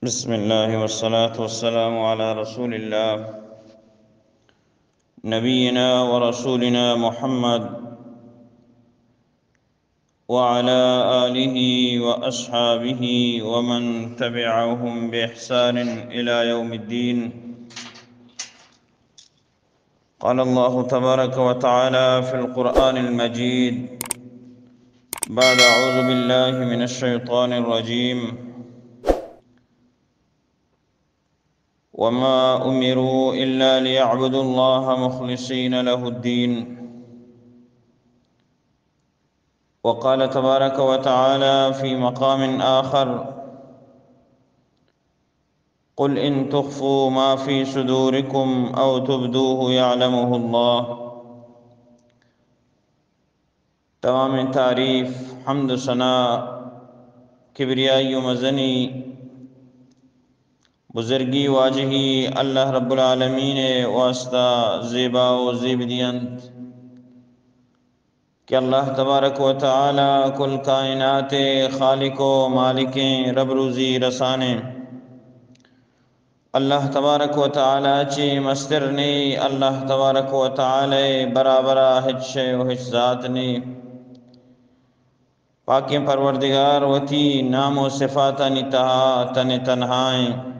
بسم الله والصلاة والسلام على رسول الله نبينا ورسولنا محمد وعلى آله وأصحابه ومن تبعهم بإحسان إلى يوم الدين. قال الله تبارك وتعالى في القرآن المجيد بعد أعوذ بالله من الشيطان الرجيم: وما أمروا إلا ليعبدوا الله مخلصين له الدين. وقال تبارك وتعالى في مقام آخر: قل إن تخفوا ما في صدوركم أو تبدوه يعلمه الله. تمامیں تعریف، حمد و ثنا، کبریائی و مزنی، بزرگی، واجہی اللہ رب العالمین ءِ واسطہ زیبا و زیب دینت کہ اللہ تبارک و تعالی کل کائنات ءِ خالق و مالکیں، رب روزی رسانیں۔ اللہ تبارک و تعالی چی مستر نی، اللہ تبارک و تعالی برابرا ہچ شے و ہچ ذات نی۔ پاکیں پروردگار وتی نام و صفاتانی تہا تن تنہائیں۔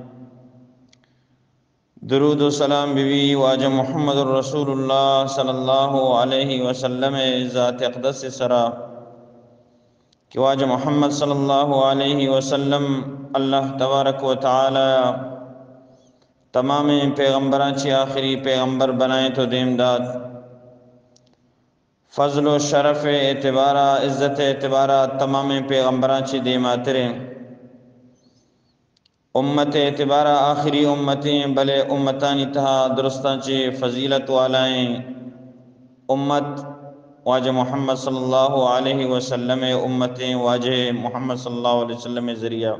درود و سلام بی بی واجہ محمد رسول اللہ صلی اللہ علیہ وسلم ءِ ذات اقدس سرا کہ واجہ محمد صلی اللہ علیہ وسلم اللہ تبارک و تعالی تمامیں پیغمبراں چی آخری پیغمبر بنائیں تو دیم دات۔ فضل و شرف اعتبارا، عزت اعتبارا تمامیں پیغمبراں چی دیماتریں۔ امت اعتبارا آخری امتیں، بلے امتانی تہا درستاں چی فضیلت والائیں امت واجہ محمد صلی اللہ علیہ وسلم امتیں، واجہ محمد صلی اللہ علیہ وسلم ذریعہ۔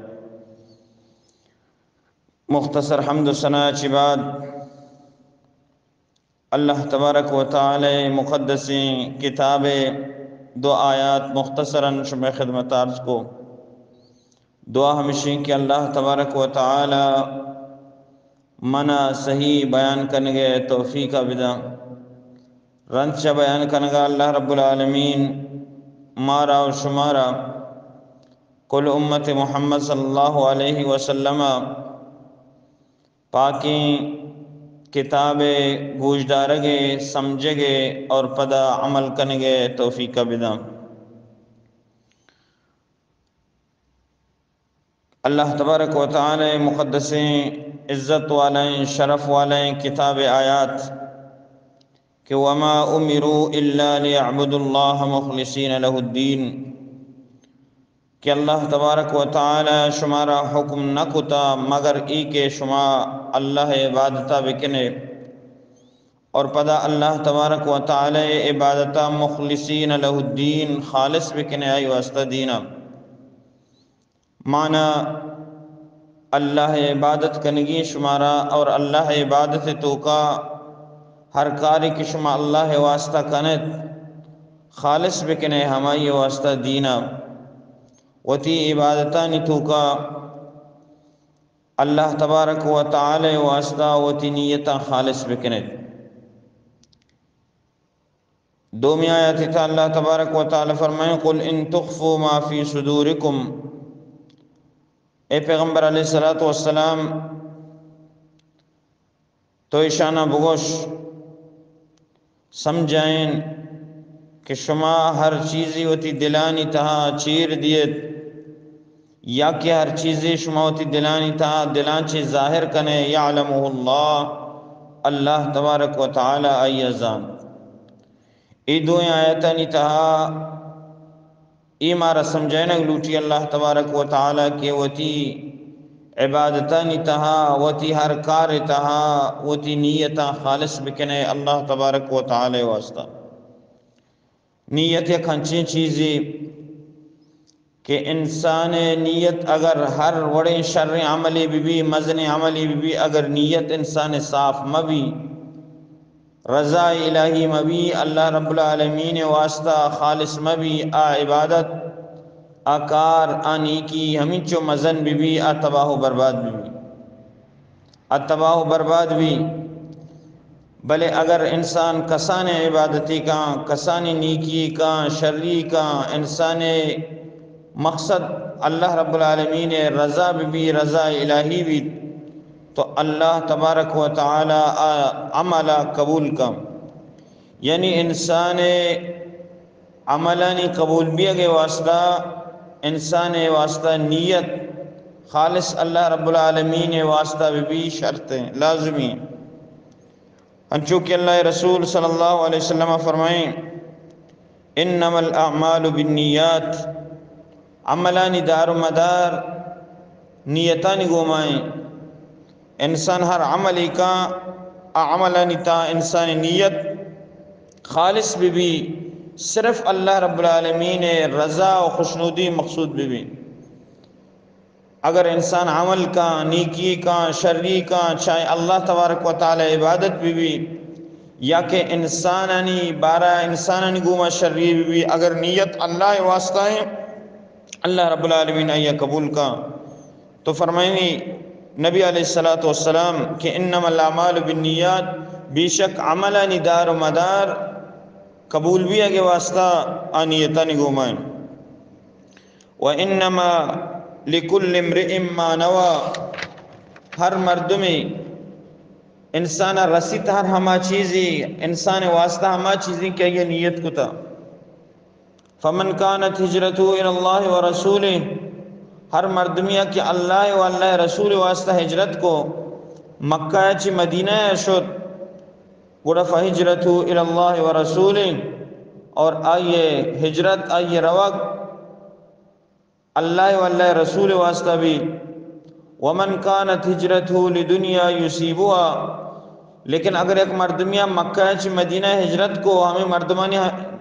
مختصر حمد و ثنا چی بعد اللہ تبارک و تعالی مقدسیں کتاب ءِ دو آیات مختصراً شمئے خدمت عرض کو۔ دعا ہمشیں کہ اللہ تبارک و تعالی منا صحیح بیان کنگ ءِ توفیق بداں۔ رند چہ بیان کنگا اللہ رب العالمین مارا و شمارا کل امت محمد صلی اللہ علیہ وسلم پاکیں کتاب ءِ گوشدارگ ءِ، سمجھگ ءِ اور پدا عمل کنگ ءِ توفیق بداں۔ اللہ تبارک و تعالی مقدسیں، عزت والائیں، شرف والائیں کتاب ءِ آیات کہ وما امروا الا لیعبدوا اللہ مخلصین لہ الدین، کہ اللہ تبارک و تعالی شمارا حکم نہ کتا مگر ای کہ شما اللہ ءِ عبادتا بکنے اور پدا اللہ تبارک و تعالی ءِ عبادتا مخلصین لہ الدین، خالص بکنے آئی واسطہ دینا۔ معنی، اللہ ءِ عبادت کنگی شمارا اور اللہ ءِ عبادت ءِ توکا ہر کارے کہ شما اللہ ءِ واسطہ کنت، خالص بکنے ہمائی واسطہ دینا۔ وتی عبادتانی توکا اللہ تبارک و تعالی واسطہ وتی نیتاں خالص بکنیت۔ دومی آیات تہا اللہ تبارک و تعالی فرمائیں: قل ان تخفوا ما فی صدورکم، اے پیغمبر علیہ الصلوۃ والسلام، تو ایشانا بگوش، سمجھائین کہ شما ہر چیزی وتی دلانی تہا چیر دیت، یا کہ ہر چیزی شما وتی دلانی تہا دلان چی ظاہر کنے، یعلمہ اللہ، اللہ تبارک و تعالی آئی زانت۔ اے دوئیں آیتانی تہا اے مارا سمجھائینگ لوٹی اللہ تبارک و تعالی کہ وتی عبادتانی تہا، وتی ہر کار تہا، وتی نیتاں خالص بکنے اللہ تبارک و تعالی واسطہ۔ نیت یک انچیں چیزے کہ انسان نیت اگر ہر وڑیں شریں عملے بہ بی، مزنیں عملے بہ بی، اگر نیت انسان صاف مہ بی، رضا الہی مہ بی، اللہ رب العالمین واسطہ خالص مہ بی، آ عبادت آ کار، آ نیکی ہمینچو مزن بہ بی، آ تباہ و برباد بہ بی، آ تباہ و برباد بی۔ بلے اگر انسان کسانیں عبادتی کاں، کسانیں نیکی کاں، شری کاں، انسان مقصد اللہ رب العالمین رضا بہ بی، رضا الہی بیت، تو اللہ تبارک و تعالی آ عمل قبول کن۔ یعنی انسان عملانی قبول بیگ ءِ واسطہ، انسان ءِ واسطہ نیت خالص اللہ رب العالمین ءِ واسطہ بہ بی، شرط ایں، لازمی ایں۔ انچو کہ اللہ ءِ رسول صلی اللہ علیہ وسلم فرمائیں، انما الاعمال بالنیات، عملانی دار و مدار نیتانی گوما ایں۔ انسان ہر عملے کاں، آ عملانی تہا انسان نیت خالص بہ بی، صرف اللہ رب العالمین رضا و خوشنودی مقصود بہ بی۔ اگر انسان عمل کاں، نیکی کاں، شری کاں، چاہے اللہ تبارک و تعالی عبادت بہ بی یا کہ انسانانی بارہ، انسانانی گوما شری بہ بی، اگر نیت اللہ واسطہ ایں، اللہ رب العالمین آئی قبول کاں۔ تو فرمائنی نبی علیہ الصلوۃ والسلام کہ انما الاعمال بالنیات، بے شک عملانی دار و مدار قبول بیگ ءِ واسطہ آ نیتانی گوما ایں۔ و انما لکل امرئ ما نوی، ہر مردمے، انسان رسیت ہر ہما چیزے، انسان واسطہ ہما چیزے کہ آئی نیت کتا۔ فمن کانت ہجرته الی اللہ و رسولہ، ہر مردمیا کہ اللہ و اللہ رسول واسطہ ہجرت کو، مکہ چہ مدینہ شت، گڑا فہجرته الی اللہ و رسولہ، اور آئی ہجرت، آئی روگ اللہ و اللہ رسول واسطہ بی۔ ومن کانت ہجرته لدنیا یصیبها، لیکن اگر یک مردمیا مکہ چہ مدینہ ہجرت کو، ہمیں مردمانی،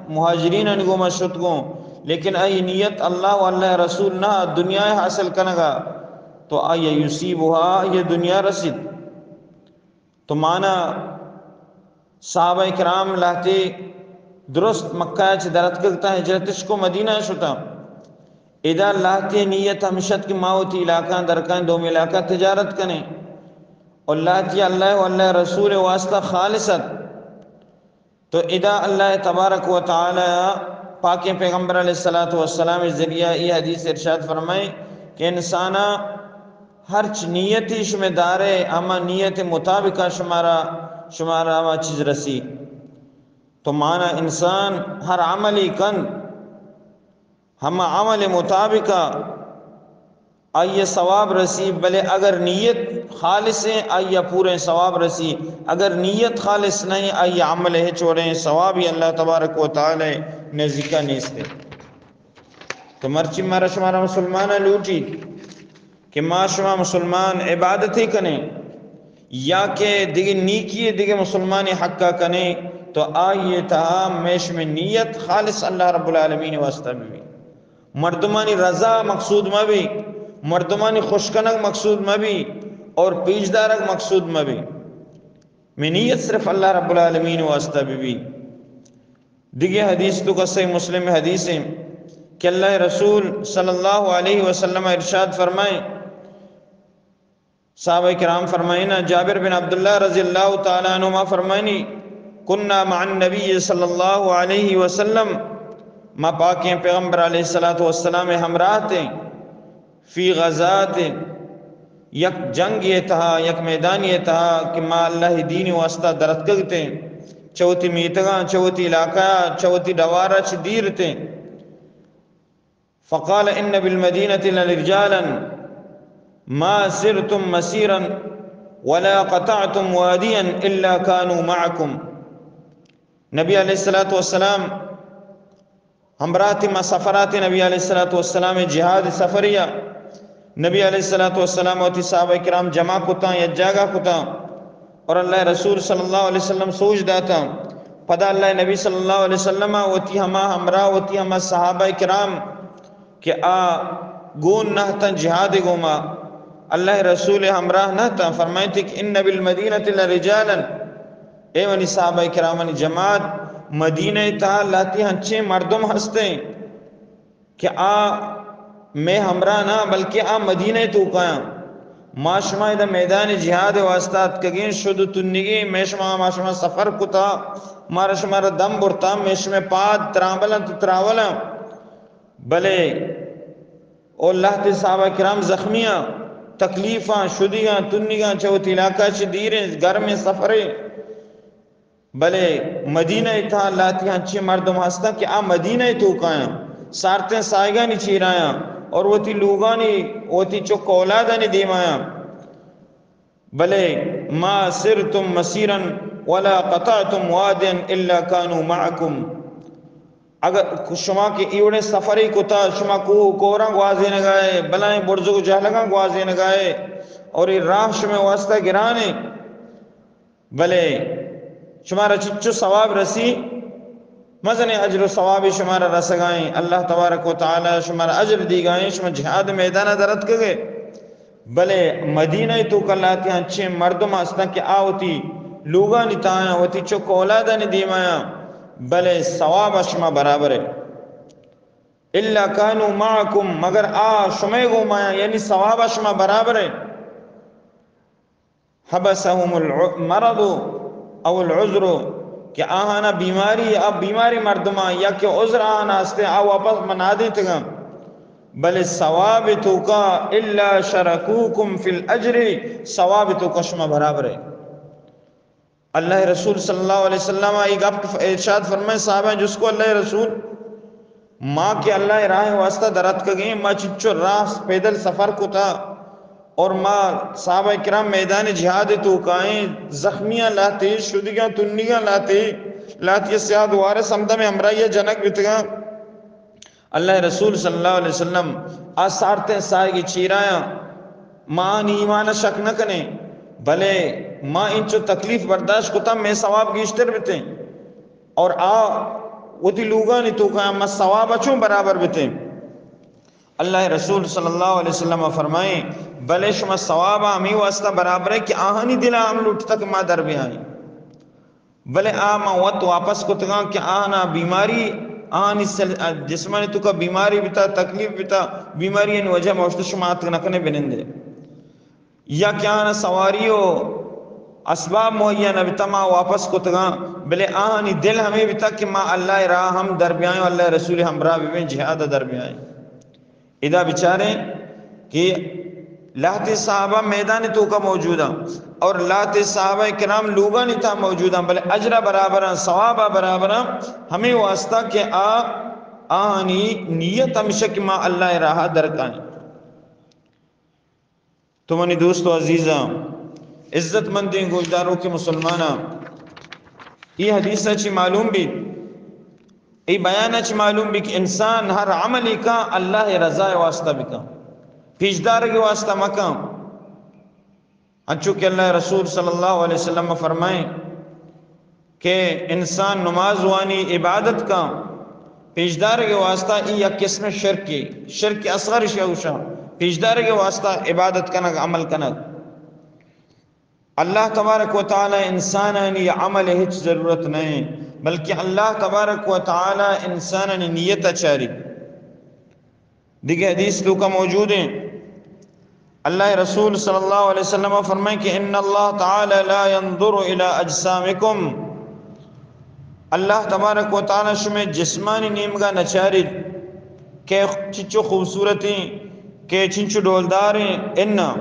مہاجرینانی گوما شت گوں، لیکن آئی نیت اللہ و اللہ رسول نہ، دنیا حاصل کنگا، تو آئی یصیبها، یہ دنیا رسید۔ تو مانا صحابہ کرام لہتے درست مکہ چہ درتکگ تاں، ہجرتش کو مدینہ شتاں۔ ادا لہتے نیت ہمشت کہ ما وتی علاقہ درکائیں، دومی علاقہ تجارت کنیں، اور لہتے اللہ و اللہ رسول واسطہ خالص ات۔ تو ادا اللہ تبارک و تعالی پاکیں پیغمبر علیہ الصلوۃ والسلام ذریعہ یہ حدیث ارشاد فرمائے کہ انسانا ہرچ نیتی شمے دارے، ہما نیت مطابقا شمارا، شمارا ہما چیز رسی۔ تو مانا انسان ہر عملی کن، ہما عمل مطابقا آئی ثواب رسی، بلے اگر نیت خالص ہیں، آئی پورے ثواب رسی۔ اگر نیت خالص نہیں، آئی عمل ہچ وڑیں ثوابی اللہ تبارک و تعالی نزیکا نیستے۔ تو مرچی مارا شمارا مسلمان لوٹی کہ ما شما مسلمان عبادتے کنیں یا کہ دگہ نیکی دگہ مسلمانی حقا کنیں، تو آئی تہا میش میں نیت خالص اللہ رب العالمین واسطہ بی۔ مردمانی رضا مقصود مہ بی، مردمانی خوش کنگ مقصود مہ بی اور پیش دارگ مقصود مہ بی۔ میں نیت صرف اللہ رب العالمین واسطہ بہ بی۔ دگہ حدیث تو کہ صحیح مسلم حدیث ہیں کہ اللہ رسول صلی اللہ علیہ وسلم ارشاد فرمائیں، صحابہ کرام فرمائنا، جابر بن عبداللہ رضی اللہ تعالی عنہما فرمائنی، کنا مع النبی صلی اللہ علیہ وسلم، ما پاکیں پیغمبر علیہ الصلوۃ والسلام ہمراہ تھے، فی غزات، یک جنگے تہا، یک میدانے تہا کہ ما اللہ دین واسطہ درتکگ تھے، چہ وتی میتگاں، چہ وتی علاقہ، چہ وتی ڈوارا چہ دیر تھے۔ فقال ان بالمدینة لرجالا ما سرتم مسیرا ولا قطعتم وادیا الا کانوا معکم۔ نبی علیہ الصلوۃ والسلام ہمراہ تھے، ما سفرا تھے نبی علیہ الصلوۃ والسلام جہاد سفریا۔ نبی علیہ الصلوۃ والسلام وتی صحابہ کرام جمع کتاں، یک جاگہ کتاں۔ اور اللہ رسول صلی اللہ علیہ وسلم سوج داتاں۔ پدا اللہ نبی صلی اللہ علیہ وسلم وتی ہما ہمراہ، وتی ہما صحابہ کرام کہ آ گون نہ تاں جہاد گوما، اللہ رسول ہمراہ نہ تاں، فرمائیت کہ ان بالمدینة لرجالا، اے منی صحابہ کرامانی جماعت، مدینہ تہا لہتی ہنچیں مردم ہستیں کہ آ مئے ہمراہ نہ، بلکہ آ مدینہ ءِ توکایاں۔ ما شما ادا میدان جہاد ءِ واسطہ اتکگیں، شد و تنگیں، مئے شما، ما شما سفر کتا، مارا شمارا دم برتا، مئے شمئے پاد ترامبل انت و تراولاں۔ بلے او لہتے صحابہ کرام زخمیاں، تکلیفاں، شدیگاں، تنگاں، چہ وتی علاقہ چہ دیریں گرمیں سفرے۔ بلے مدینہ ءِ تہا لہتے انچیں مردم ہستاں کہ آ مدینہ ءِ توکایاں، سارتیں ساہگانی چیرایاں اور وتی لوگانی، وتی چک اولادانی دیمایاں۔ بلے ما سرتم مسیرا ولا قطعتم وادیا الا کانوا معکم۔ اگر شما کہ ایوڑیں سفرے کتا، شما کوہ و کوراں گوازینگائے، بلائیں برزگ و جہلگاں گوازینگائے، اور اے راہ شمئے واسطہ گرانیں، بلے شمارا چچو ثواب رسی، مزنیں اجر و ثوابے شمارا رسگائیں، اللہ تبارک و تعالی شمارا اجر دیگائیں، شما جہاد میدانا در اتکگے۔ بلے مدینہ ءِ توکا لہتے انچیں مردم ہستاں کہ آ وتی لوگانی تہایاں، وتی چک اولادانی دیمایاں، بلے ثواب شما برابر ہے۔ الا کانوا معکم، مگر آ شمئے گومایاں، یعنی ثواب شما برابر ہے۔ حبسهم المرض او العذر، کہ آہانا بیماری، آ بیماری مردماں یا کہ عذر آہانا ہستیں، آ واپس منا دیتگاں۔ بلے ثواب توکا الا شرکوکم فی الاجر، ثواب توکا شما برابر ہے۔ اللہ رسول صلی اللہ علیہ وسلم ای گپ ارشاد فرمائے، صحابہ جس کو، اللہ رسول، ما کہ اللہ راہ واسطہ دراتکگیں، ما چچو راہ پیدل سفر کتا اور ما صحابہ کرام میدان جہاد توکائیں، زخمیاں لہتے، شدیگاں تنیگاں لہتے، لہتے سیاد وارث ہمدا میں ہمراہی جنگ بیتگاں۔ اللہ رسول صلی اللہ علیہ وسلم آ سارتیں ساہگی چیرایاں، ما آنی ایمان شک نہ کنیں، بلے ما انچو تکلیف برداشت کتا، میں ثواب گیشتر بیتیں۔ اور آ وتی لوگانی توکا ما ثواب چون برابر بیتیں؟ اللہ رسول صلی اللہ علیہ وسلم فرمائیں، بلے شما ثواب ہمیں واسطہ برابر ہے کہ آہانی دل ہم لوٹتا کہ ما در بیائیں۔ بلے آ ما وت واپس کتگاں کہ آہانا بیماری، آہانی سل-، جسمانی توکا بیماری بیتا، تکلیف بیتا، بیماری یعنی وجہ ما اشتہ شما اتک نہ کنے بنندے۔ یا کہ آہانا سواری و اسباب مہیا نہ بیتا، ما واپس کتگاں، بلے آہانی دل ہمیں بیتا کہ ما اللہ راہ ہم در بیائیں و اللہ رسول ہمراہ ببیں، جہاد در بیائیں۔ ادا بچاریں کہ لہتے صحابہ میدان توکا موجود ہیں اور لہتے صحابہ کرام لوگانی تہا موجود ہیں، بلے اجرا برابر ہیں، ثوابا برابر ہیں، ہمیں واسطہ کہ آ، آہانی نیت ہمیشہ کہ ما اللہ راہ درکائیں۔ تو منی دوست و عزیزاں، عزت مندیں گوشداروکیں مسلماناں، ای حدیث چی معلوم بیت، ای بیان چی معلوم بیت کہ انسان ہر عملی کن اللہ رضا واسطہ بکن، پیشدارگ واسطہ مکن۔ انچو کہ اللہ رسول صلی اللہ علیہ وسلم فرمائیں، کہ انسان نماز وانی، عبادت کن، پیشدارگ واسطہ، ای یک قسم شرکے، شرک اصغر شوشا، پیشدارگ واسطہ عبادت کنگ، عمل کنگ۔ اللہ تبارک و تعالی انسانانی عمل ہچ ضرورت نہیں، بلکہ اللہ تبارک و تعالی انسانانی نیت چاری۔ دیگہ حدیث توکا موجود ہیں۔ اللہ رسول صلی اللہ علیہ وسلم فرمائے کہ ان اللہ تعالی لا ينظر الى اجسامکم، اللہ تبارک و تعالی شمے جسمانی نیمگا نچاریت کہ چنچو خوبصورتیں، کہ چنچو ڈولداریں، انا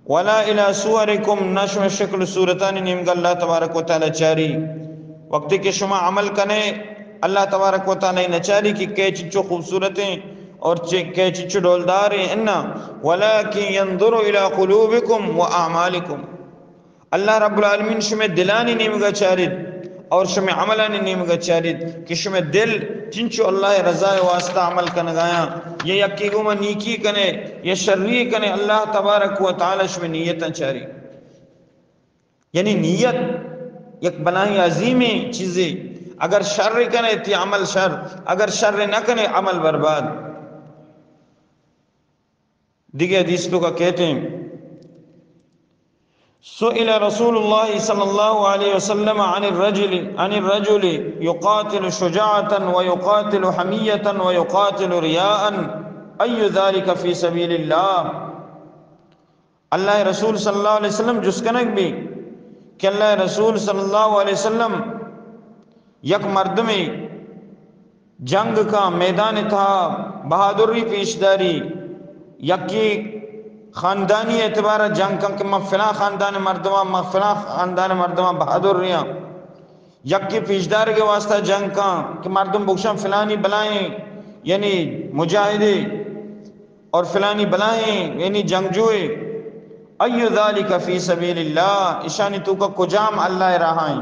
ولا الى صورکم، نہ شما شکل و صورتانی نیمگا اللہ تبارک و تعالی چاری۔ وقتی کہ شما عمل کنے، اللہ تبارک و تعالی نچاری کہ کئے چنچو خوبصورتیں اور چ-، کئے چنچو ڈولداریں، انا، ولکن ينظر الى قلوبکم و اعمالکم۔ اللہ رب العالمین شمے دلانی نیمگا چاریت اور شمے عملانی نیمگا چاریت کہ شمے دل چنچو اللہ رضا واسطہ عمل کنگایاں، یا یکی گوما نیکی کنے یا شری کنے، اللہ تبارک و تعالی شمے نیتاں چاری۔ یعنی نیت یک بلاہیں عظیمیں چیزے، اگر شر کنے تی عمل شر، اگر شر نہ کنے عمل برباد۔ دیگہ حدیث توکا کہتے ہیں، سئل رسول اللہ صلی اللہ علیہ وسلم عن الرجل، عن الرجل يقاتل شجاعة ويقاتل حمية ويقاتل رياء، ای ذالک فی سبیل اللہ؟ اللہ رسول صلی اللہ علیہ وسلم جست کنگ بی کہ اللہ رسول صلی اللہ علیہ وسلم، یک مردمے جنگ کاں، میدان تہا بہادری پیش داری، یکی خاندانی اعتبار جنگ کاں کہ من فلاں خاندان مردماں، من فلاں خاندان مردماں بہادر ریاں، یکی پیشدارگ واسطہ جنگ کاں کہ مردم بگشن فلانی بلائیں، یعنی مجاہدے، اور فلانی بلائیں، یعنی جنگجوئے۔ ای ذالک فی سبیل اللہ؟ اشانی توکا کجام اللہ راہ ہیں؟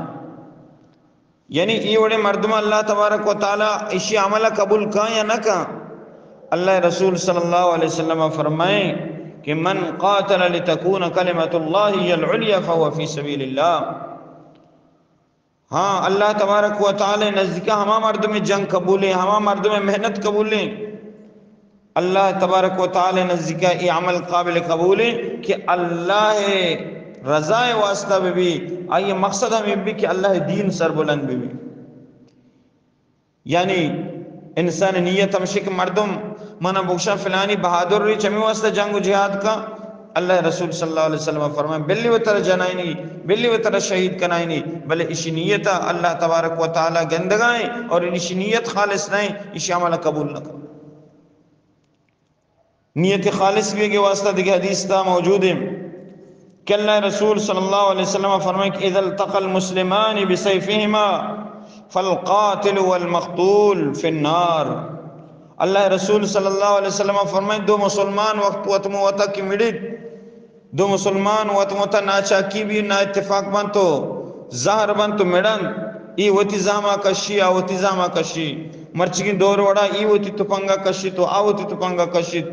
یعنی ای وڑے مردم اللہ تبارک و تعالی اشی عمل قبول کاں یا نہ کاں؟ اللہ رسول صلی اللہ علیہ وسلم فرمائیں کہ من قاتل لتکون کلمۃ اللہ ہی العلیا فہو فی سبیل اللہ۔ ہاں، اللہ تبارک و تعالی نزدیکا ہما مردم جنگ قبولیں، ہما مردم محنت قبولیں، اللہ تبارک و تعالی نزدیکا اے عمل قابل قبولیں کہ اللہ رضا واسطہ بہ بی، آئی مقصد ہمیں بی کہ اللہ دین سربلند بہ بی۔ یعنی انسان نیت ہمشی کہ مردم منا بگشاں فلانی بہادر ری، چمی واسطہ جنگ و جہاد کا۔ اللہ رسول صلی اللہ علیہ وسلم فرمائیں، بلی و ترا جنائنی، بلی و ترا شہید کنائنی، بلے اشی نیت اللہ تبارک و تعالی گندگائیں اور اشی نیت خالص نہیں، اشی عمل قبول نہ کن۔ نیت خالص بیگے واسطہ دیگہ حدیث تا موجود ہیں کہ اللہ رسول صلی اللہ علیہ وسلم فرمائے کہ اذا التقى المسلمان بسيفهما فالقاتل والمقتول في النار۔ اللہ رسول صلی اللہ علیہ وسلم فرمائے، دو مسلمان وقت وت موتا کی مڑیت، دو مسلمان وت موتا ناچاکی بی، نا اتفاق بنت و زہر بنت و مڑنت، ای وتی زہما کشی، آ وتی زہما کشی، مرچگیں دور وڑا ای وتی تپنگا کشی تو آ وتی تپنگا کشیت۔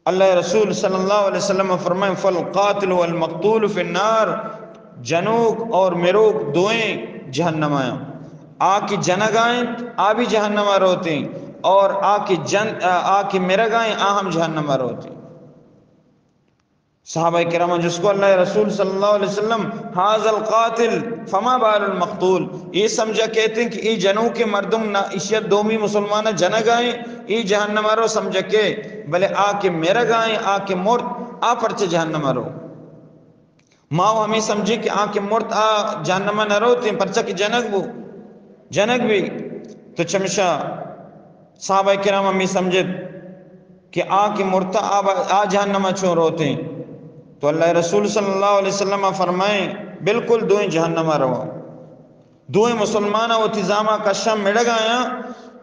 اللہ رسول صلی اللہ علیہ وسلم فرمائیں، فالقاتل والمقتول فی النار، جنوک اور مروک دوئیں جہنم آیاں۔ آ کہ جنگ آئیں، آ بھی جہنم روتیں، اور آ کہ جن، آ کہ مرگ آئیں، آ ہم جہنم روتیں۔ صحابہ کرام جس کو اللہ رسول صلی اللہ علیہ وسلم، هذا القاتل فما بال المقتول، یہ سمجھا کہتے ہیں کہ یہ جنوک مردم نہ، اشیا دومی مسلمان جنگ آئیں، یہ جہنم رو سمجھا کہ، بلے آ کہ مرگ آئیں، آ کہ مرت، آ پرچہ جہنم رو۔ ما و ہمیں سمجھے کہ آ کہ مرت آ جہنم نہ روتیں، پرچہ کہ جنگ بو، جنگ بی۔ تو چمشا صحابہ کرام ہمیں سمجھت کہ آ کہ مرتا آ با-، آ جہنم چون روتیں۔ تو اللہ رسول صلی اللہ علیہ وسلم فرمائیں، بالکل دوئیں جہنم رواں۔ دوئیں مسلمان وتی زاما کشاں مڑگ آیاں،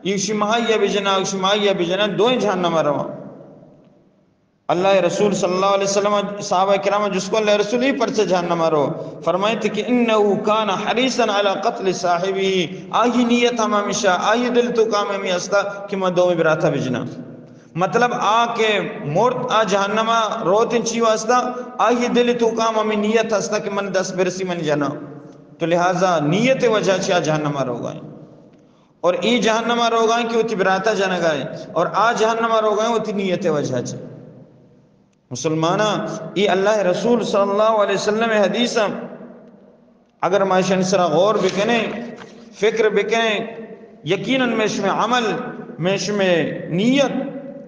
ایشی ماہیا بجنا، ایشی ماہیا بجنا، دوئیں جہنم رواں۔ اللہ رسول صلی اللہ علیہ وسلم صحابہ کرام جس کو اللہ رسول ہی پرچہ جہنم رو، فرمائیت کہ انه كان حريصا على قتل صاحبه، آہی نیت ہم ہمیشہ، آہی دل توکا ہم ہمی ہستا کہ من دومی براتا بجنا۔ مطلب آ کہ مرت آ جہنم روتیں چی واسطہ؟ آہی دل توکا ہم ہمی نیت ہستا کہ من دست برسی من جنا۔ تو لہذا نیت وجہ چی آ جہنم روگائیں۔ اور ای جہنم روگائیں کہ وتی براتا جنگائیں، اور آ جہنم روگائیں وتی نیت وجہ چی۔ مسلماناں، ای اللہ رسول صلی اللہ علیہ وسلم حدیث ہم اگر ما ایشانی سرا غور بکنیں، فکر بکنیں، یقیناً میں شمع عمل، میں شمع نیت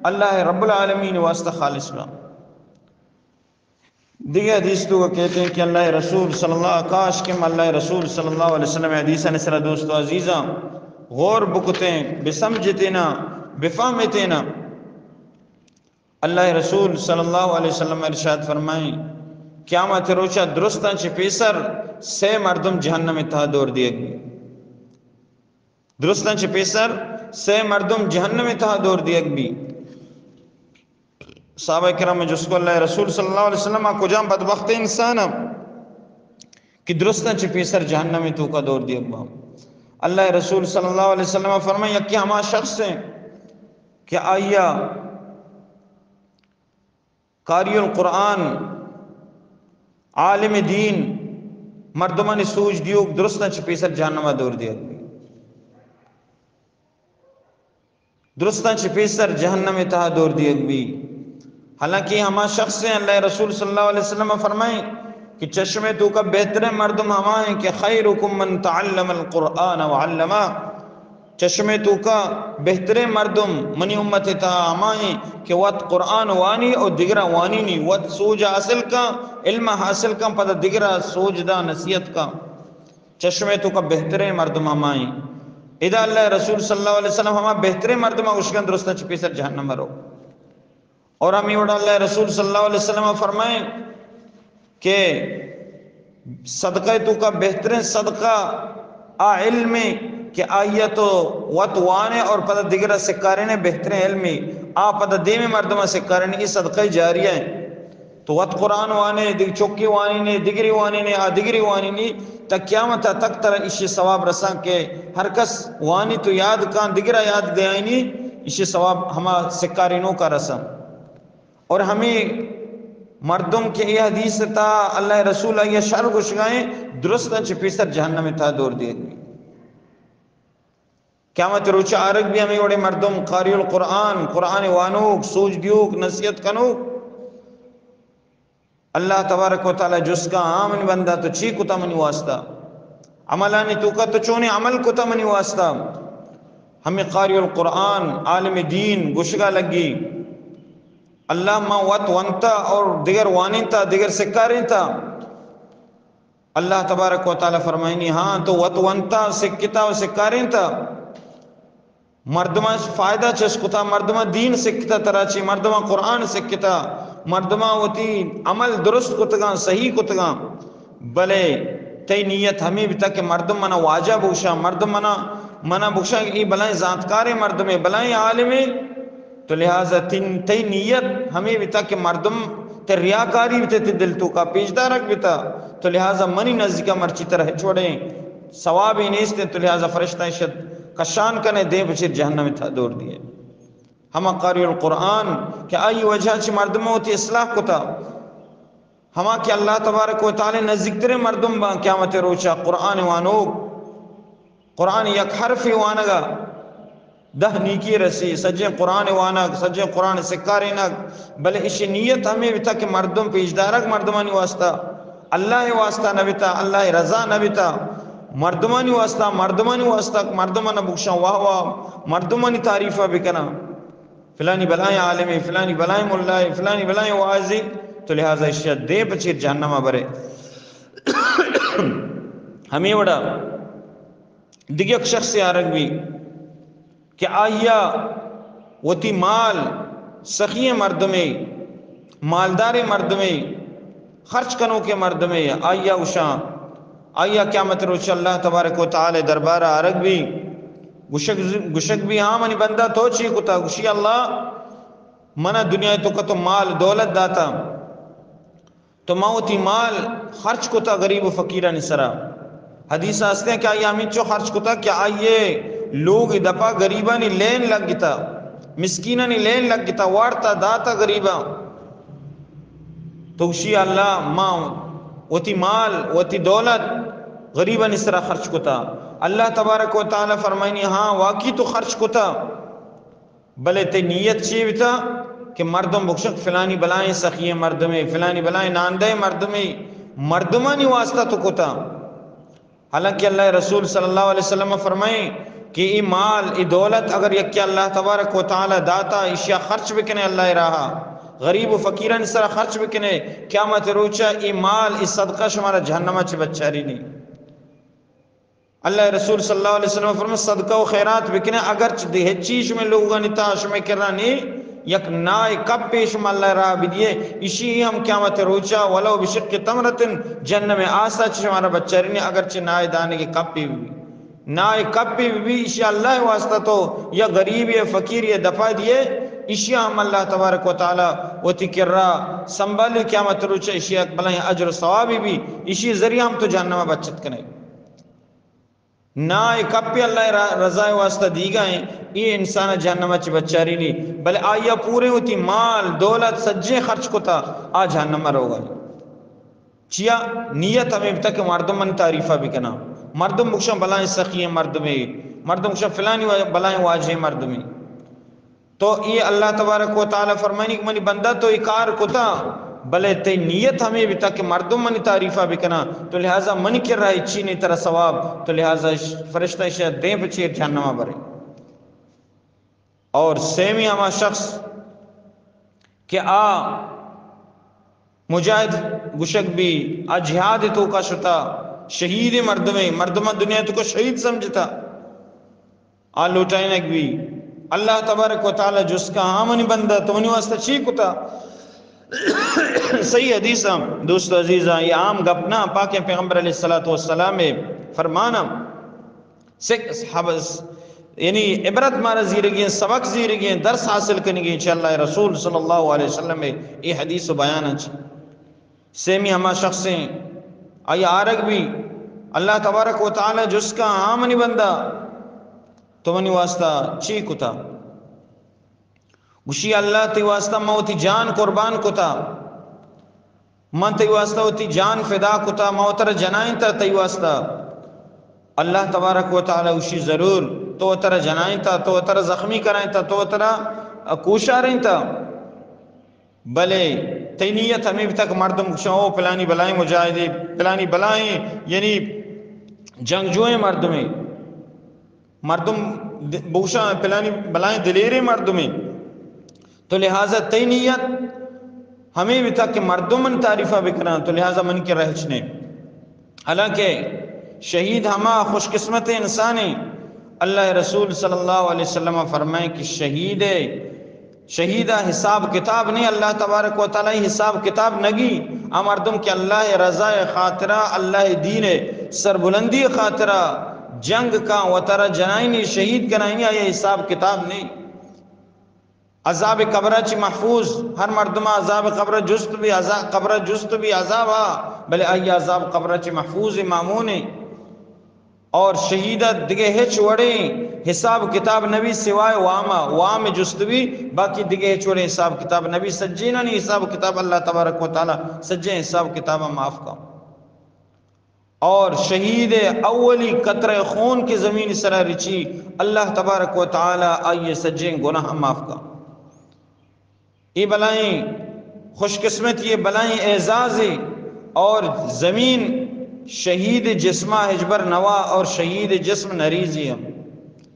اللہ رب العالمین واسطہ خالص با۔ دیگہ حدیث تو کہتے ہیں کہ اللہ رسول صلی اللہ، کاش کہ ہم اللہ رسول صلی اللہ علیہ وسلم حدیثانی سرا دوست و عزیزاں غور بکتیں، بسمجھتیں نا، بفہمتیں نا۔ اللہ رسول صلی اللہ علیہ وسلم ارشاد فرمائیں، قیامت روچا درستاں چہ پیسر سے مردم جہنم تہا دور دیگ بی۔ درستاں چہ پیسر سے مردم جہنم تہا دور دیگ بی۔ صحابہ کرام جست کو، اللہ رسول صلی اللہ علیہ وسلم، آ کجام بدبخت انسان کہ درستاں چہ پیسر جہنم توکا دور دیگ با؟ اللہ رسول صلی اللہ علیہ وسلم فرمائیں، یکی ہما شخص ہیں کہ آیا قاری القرآن، عالم دین، مردمانی سوج دیوک درستاں چہ پیسر جہنم ء دور دیگ بی۔ درستاں چہ پیسر جہنم ء تہا دور دیگ بی۔ حالانکہ ہما شخص ہیں، اللہ رسول صلی اللہ علیہ وسلم فرمائیں کہ چشمے توکا بہترین مردم ہما ہیں کہ خیرکم من تعلم القرآن وعلمہ۔ چہ شمے توکا بہتریں مردم منی امت ءِ تہا ہمائیں کہ وت قرآن وانی اور دگرا وانینی، وت سوج حاصل کن، علم حاصل کن، پدا دگرا سوج دا، نصیحت کن۔ چہ شمے توکا بہتریں مردم ہمائیں۔ ادا اللہ رسول صلی اللہ علیہ وسلم ہما بہتریں مردم گوشگن درستاں چہ پیسر جہنم رو۔ اور ہمیں وڑا اللہ رسول صلی اللہ علیہ وسلم فرمائیں کہ صدقہ توکا بہترین صدقہ آ علم کہ آئیہ تو وت وانے اور پدا دگرا سکارینے، بہترین علم آ پدا دیمی مردمہ سکارینے، ای صدقہ جاریہ ہیں۔ تو وت قرآن وانے، دگ چکی وانینے، دگری وانینے، آ دگری وانینی، تا قیامت تک ترا اشی ثواب رسان کہ ہر کس وانی تو یاد کان، دگرا یاد دیائینی، اشی ثواب ہما سکارینو کا رسان۔ اور ہمیں مردم کہ یہ حدیث تا اللہ رسول آئیہ شر گوشگائیں، درستاں چہ پیسر جہنم تا دور دیگ بی۔ قیامت روچ آرگ بی ہمیں وڑے مردم قاری القرآن، قرآن وانوک، سوج دیوک، نصیحت کنوک۔ اللہ تبارک و تعالی جست کا، ہاں منی بندہ تو چی کتا منی واسطہ؟ عملانی توکا تو چونی عمل کتا منی واسطہ؟ ہمیں قاری القرآن، عالم دین گوشگا لگی، اللہ ما وت ونتا اور دگر وانینتا، دگر سکارینتا۔ اللہ تبارک و تعالی فرمائنی، ہاں تو وت ونتا، سکتا و سکارینتا۔ مردماں فائدہ چست کتا، مردماں دین سکتا ترا چی، مردماں قرآن سکتا، مردماں وتی عمل درست کتگاں، صحیح کتگاں، بلے تئی نیت ہمیں بتا کہ مردم منا واجہ بوشا، مردم منا، منا بوشا کہ ای بلائیں زانتکاریں مردمے، بلائیں عالمے، تو لہذا تن-، تئی نیت ہمیں بتا کہ مردم تے ریاکاری بتا، تے دل توکا پیشدارک بتا، تو لہذا منی نزدیکا مرچی ترا ہچ وڑیں ثوابی نیست، تو لہذا فرشتہ شد کشان کنے، دیں پچیر جہنم تھا دور دیے۔ ہما قاری القرآن کہ آئی وجہ چہ مردم وتی اصلاح کتا، ہما کہ اللہ تبارک و تعالی نزدیکترین مردم باں قیامت روچا، قرآن وانوک، قرآن یک حرف وانگا دہ نیکی رسی، سجیں قرآن وانگ، سجیں قرآن سکارینگ، بلے اشی نیت ہمیں بتا کہ مردم پیشدارگ مردمانی واسطہ، اللہ واسطہ نہ بتا، اللہ رضا نہ بتا، مردمانی واسطہ، مردمانی واسطہ، مردمانا بگشاں واہ واہ، مردمانی تعریفہ بکناں، فلانی بلائیں عالمے، فلانی بلائیں ملائے، فلانی بلائیں واعظے، تو لہذا اشیا دیں پچیر جہنما برے۔ ہمیں وڑا دگہ یک شخص آرگ بی کہ آئیا وتی مال، سخی مردمے، مالدار مردمے، خرچ کنوکیں مردمے، آئیا گوشاں، آئیا قیامت روچ اللہ تبارک و تعالی دربار آرگ بی، گوشگ، گوشگ بی، ہاں منی بندہ تو چی کتا؟ گوشی اللہ، منا دنیا توکا تو مال دولت داتا، تو ما وتی مال خرچ کتا غریب و فقیرانی سرا۔ حدیث ہستیں کہ آئی ہمینچو خرچ کتا کہ آئیے لوگ دپا غریبانی لین لگتا، مسکینانی لین لگتا، وارتا داتا غریباں۔ تو گوشی اللہ، ما وتی مال، وتی دولت غریبانی سرا خرچ کتا۔ اللہ تبارک و تعالی فرمائنی، ہاں واقعی تو خرچ کتا۔ بلے تئی نیت چی بیتا کہ مردم بگشن فلانی بلائیں سخی مردمے، فلانی بلائیں ناندہ مردمے، مردمانی واسطہ تو کتا۔ حالانکہ اللہ رسول صلی اللہ علیہ وسلم فرمائیں کہ ای مال، ای دولت اگر یکی اللہ تبارک و تعالی داتا، اشیا خرچ بکنے اللہ راہا، غریب و فقیرانی سرا خرچ بکنے، قیامت روچا ای مال، ای صدقہ شمارا جہنما چہ بچاری نہیں۔ اللہ رسول صلی اللہ علیہ وسلم فرمائے، صدقہ و خیرات بکنے، اگرچہ دے ہچی شمے لوگانی تہا شمے کرا نی، یک نائے کپے شما اللہ راہ بدیے، اشی ہم قیامت روچا ولو بشق تمرۃ، جہنم آسا چہ شمارا بچارینی، اگرچہ نائے دانگے کپے بی۔ نائے کپے بی، اشی اللہ واسطہ تو یا غریب یا فقیر یا دفع دیے، اشی ہم اللہ تبارک و تعالی وتی کرا سنبھالی، قیامت روچا اشی یک بلائیں اجر و ثوابی بی، اشی ذریعہ ہم تو جہنم بچت کنے۔ نائے کپے اللہ را-، رضا واسطہ دیگا ہیں، اے انسان جہنم چہ بچاری نہیں، بلے آیا پورے ہوتی مال، دولت، سجے خرچ کتا، آ جہنم روگا۔ چیا؟ نیت ہمیں بتا کہ مردم من تعریفہ بکنا، مردم بکشن بلائیں سخی مردمے، مردم بکشن فلانی وا-، بلائیں واجہ مردمے۔ تو اے اللہ تبارک و تعالی فرمائنی کہ منی بندہ تو اے کار کتا، بلے تئی نیت ہمیں بتا کہ مردم منی تعریفہ بکنا، تو لہذا منی کرا ہچی نہیں ترا ثواب، تو لہذا ش-، فرشتہ شہ دیں پہ چیر جہنما برے۔ اور سیمی ہما شخص کہ آ مجاہد گوشگ بی، آ جہاد توکا شتا، شہید مردمے، مردماں دنیا توکا شہید سمجھتا، آ لوٹائینگ بی۔ اللہ تبارک و تعالی جست کا، ہاں منی بندہ، تو منی واسطہ چی کتا؟ صحیح حدیث ہم، دوست عزیزاں، یہ عام گپ نہ، پاکیں پیغمبر علیہ الصلوۃ والسلام فرمانا سکھ حبس، یعنی عبرت مارا زیرگی ہیں، سبق زیرگی ہیں، درس حاصل کنگی ہیں، چہ اللہ رسول صلی اللہ علیہ وسلم اے حدیث و بیان انچ۔ سیمی ہما شخص ہیں، آئی آرگ بی، اللہ تبارک و تعالی جست کا، ہاں منی بندہ، تو منی واسطہ چی کتا؟ گوشی، اللہ تئی واسطہ من وتی جان قربان کتا، من تئی واسطہ وتی جان فدا کتا، من وترا جنائینتا تئی واسطہ۔ اللہ تبارک و تعالی گوشی، ضرور، تو وترا جنائینتا، تو وترا زخمی کرائینتا، تو وترا کوشارینتا، بلے تئی نیت ہمیں بتا کہ مردم گوشاں، او پلانی بلائیں مجاہدے، پلانی بلائیں، یعنی جنگجوئیں مردمے، مردم د-، بوشاں پلانی بلائیں دلیریں مردمے، تو لہذا تئی نیت ہمیں بتا کہ مردم من تعریفہ بکناں، تو لہذا من کے رہچ نے۔ حالانکہ شہید ہما خوش قسمت انسان ہیں۔ اللہ رسول صلی اللہ علیہ وسلم فرمائے کہ شہید، شہیدا حساب کتاب نہیں، اللہ تبارک و تعالی حساب کتاب نگی۔ آ مردم کہ اللہ رضا خاطرہ، اللہ دین سربلندی خاطرہ جنگ کا، وترا جنائینی، شہید کنائینی، آیا حساب کتاب نہیں۔ عذاب قبر چی محفوظ، ہر مردم عذاب قبر جست بھی عذاب، قبر جست بھی عذاب ہا، بلے آئی عذاب قبر چی محفوظ مامون ہے۔ اور شہید دگہ ہچ وڑیں حساب کتاب نبی سوائے واما، وام جست بھی، باقی دگہ ہچ وڑیں حساب کتاب نبی، سجینانی حساب کتاب اللہ تبارک و تعالی سجیں حساب کتاب معاف کا۔ اور شہید اولی قطرہ خون کے زمین سرا رچی، اللہ تبارک و تعالی آئیے سجیں گناہ معاف کا۔ یہ بلائیں خوش قسمتی، یہ بلائیں اعزازے۔ اور زمین شہید جسمہ ہچبر نوا اور شہید جسم نریزی ہم۔